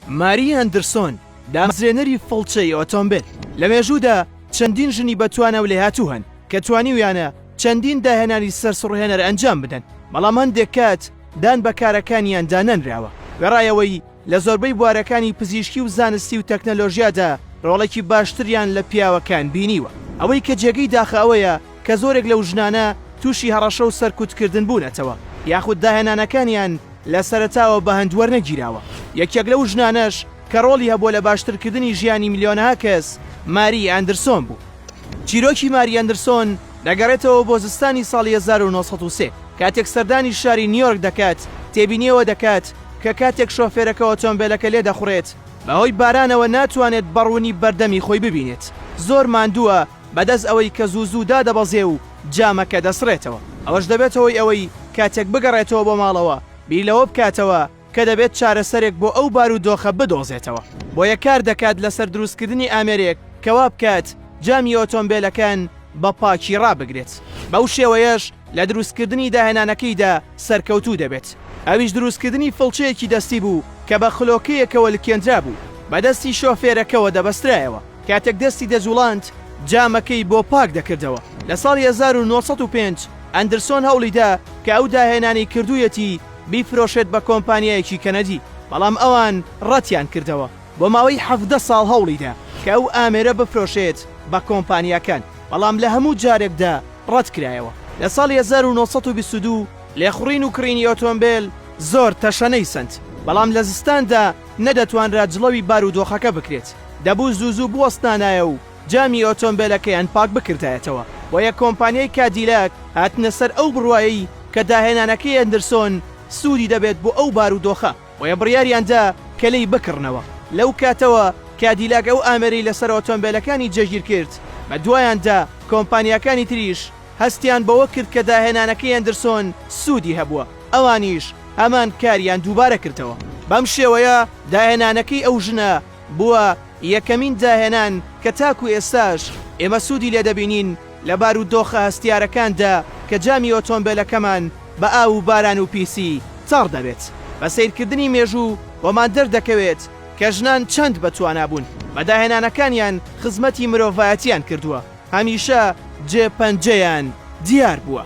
ماری ئەندرسۆن، دامەزرێنەری فڵچەی ئۆتۆمبێل. لە مێژوودا چەندین ژنی بەتوانا و لێهاتوو هەن کە توانیویانە چەندین داهێنانی سەرسوڕهێنەر ئەنجام بدەن، بەڵام هەندێک کات دان بە کارەکانیاندا نەنراوە، وێڕای ئەوەی لە زۆربەی بوارەکانی پزیشکی و زانستی و تەکنەلۆژیادا ڕۆڵێکی باشتریان لە پیاوەکان بینیوە. ئەوەی کە جێگەی داخە ئەوەیە کە زۆرێک لەو ژنانە تووشی هەڕەشە و سەرکوتکردن بوونەتەوە یاخود داهێنانەکانیان لە سەرەتاوە بە هەند وەرنەگیراوە. یەکێک لەو ژنانەش کە ڕۆڵی هەبووە لە باشترکردنی ژیانی ملیۆنەها کەس، ماری ئەندرسۆن بوو. چیرۆکی ماری ئەندرسۆن دەگەڕێتەوە بۆ زستانی ساڵی 1903، کاتێک سەردانی شاری نیۆرک دەکات، تێبینی ئەوە دەکات کە کاتێک شۆفێرەکە ئۆتۆمبێلەکە لێدەخوڕێت، بەهۆی بارانەوە ناتوانێت بەڕوونی بەردەمی خۆی ببینێت، زۆر ماندووە بەدەست ئەوەی کە زوو زوو دادەبەزێ و جامەکە دەسڕێتەوە، ئەوەش دەبێتە هۆی ئەوەی کاتێک بگەڕێتەوە بۆ ماڵەوە بیر لەوە بکاتەوە کە دەبێت چارەسەرێک بۆ ئەو بارودۆخە بدۆزێتەوە، بۆیە کار دەکات لەسەر دروستکردنی ئامێرێک کە وا بکات جامی ئۆتۆمبێلەکان بە پاکی ڕابگرێت، بەو شێوەیەش لە دروستکردنی داهێنانەکەیدا سەرکەوتوو دەبێت، ئەویش دروستکردنی فڵچەیەکی دەستی بوو کە بە خلۆکەیەکەوە لکێندرابوو، بە دەستی شۆفێرەکەوە دەبەسترایەوە. کاتێک دەستی دەجوڵاند جامەکەی بۆ پاک دەکردەوە. لە ساڵی 1905 ئەندرسۆن هەوڵیدا کە ئەو داهێنانەی کردوویەتی بیفرۆشێت بە کۆمپانیایەکی کەنەدی، بەڵام ئەوان ڕەتیان کردەوە. بۆ ماوەی 17 ساڵ هەوڵیدا کە ئەو ئامێرە بفرۆشێت بە کۆمپانیاکان، بەڵام لە هەموو جارێکدا ڕەتکرایەوە. لە ساڵی 1922 لێخوڕین و کڕینی ئۆتۆمبێل زۆر تەشەنەی سەند، بەڵام لە زستاندا نەدەتوانرا جڵەوی بارودۆخەکە بکرێت، دەبوو زوو زوو بوەستانایە و جامی ئۆتۆمبێلەکەیان پاک بکردایەتەوە، بۆیە کۆمپانیای کادیلاک هاتنە سەر ئەو بڕوایەی کە داهێنانەکەی ئەندرسۆن سوودی دەبێت بۆ ئەو بارودۆخە، بۆیە بڕیاریان دا کە لێی بکڕنەوە. لەو کاتەوە کادیلاک ئەو ئامێرەی لەسەر ئۆتۆمبێلەکانی جێگیر کرد، بە دوایاندا کۆمپانیاکانی تریش هەستیان بەوە کرد کە داهێنانەکەی ئەندرسۆن سوودی هەبووە، ئەوانیش هەمان کاریان دووبارە کردەوە. بەم شێوەیە داهێنانەکەی ئەو ژنە بووە یەکەمین داهێنان کە تاکو ئێستاش ئێمە سوودی لێ دەبینین لە بارودۆخە هەستیارەکاندا کە جامی ئۆتۆمبێلەکەمان بە ئاو و باران و پیسی تەڕ دەبێت. بە سەیرکردنی مێژوو بۆمان دەردەکەوێت کە ژنان چەند بەتوانا بوون، بە داهێنانەکانیان خزمەتی مرۆڤایەتیان کردووە. هەمیشە جێ پەنجەیان دیار بووە.